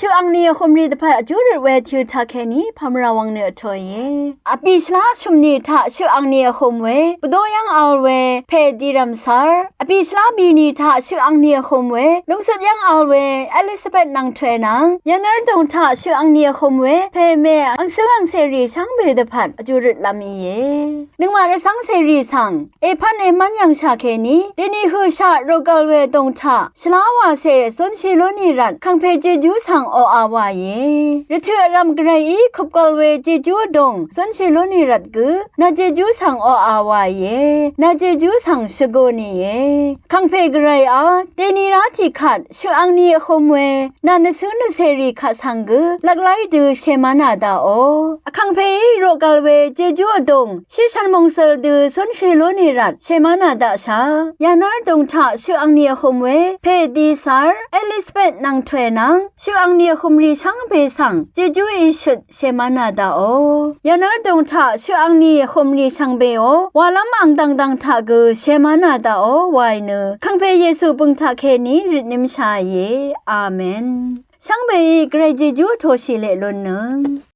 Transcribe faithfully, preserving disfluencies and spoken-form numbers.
Shøq angni vhø̀mrì dvpvt vjú røt we tø taq kèní pàmvrà wvng nø vtòìe. Vbì shvlá shø̀mnì taq shøq angni vhø̀m we bvdó yv́ng vl we pè dìrv̀m sar. Vbì shvlá bìnì taq shøq angni vhø̀m we lúngzut yv́ng vl we Elizabeth nvng tòe nvng yvnv́r dùng taq shøq angni vhø̀m we pè mè angcǿ angcèrì shvngbe dvpvt vjú røt lv́m íe. Nøngmaq rvcv́ng cèrì svng èpv́n èmv́n yv̀ngshà kèní dèni høqshaq rogvl we vdùng taq shvlá wàcè zúnshì lú nì rvt kàngpè Jejú svng oqà wàìe. Rvtø̀ vrv̀m gvrayí kupgvl we Jejú vdùng zúnshì lú nì rvt gø nà Jejú svng oqà wàìe. Nà Jejú svng shvgù nìe. Kàngpè gvrayá dèni rá tiqkvt shøq angni vhø̀m we nà nvcǿ nvcèrì kvt svng gø lvgláí dø shèmv́nà daqò. Vkàngpèí roqgvl we Jejú vdùng shí shvnmung zøl dø zúnshì lú nì rvt shèmv́nà daqshà. Yvnv́r dùng taq shøq angni vhø̀m we pè di sar Elizabeth nvng tòe nvng shøq angni vhø̀mrì shvngbe svng Jejú ìshøt shèmv́nà daqò. Yvnv́r dùng taq shøq angni vhø̀mrì shvngbeò wàlv́m ang dv̀ngdv̀ng taq gø shèmv́nà daqò wàì nø kàngpè Yesu bø̀ng taq kèní røtnømshàìe. Amen. Shvngbeí gvray Jejú vtōshì leq lunnøng.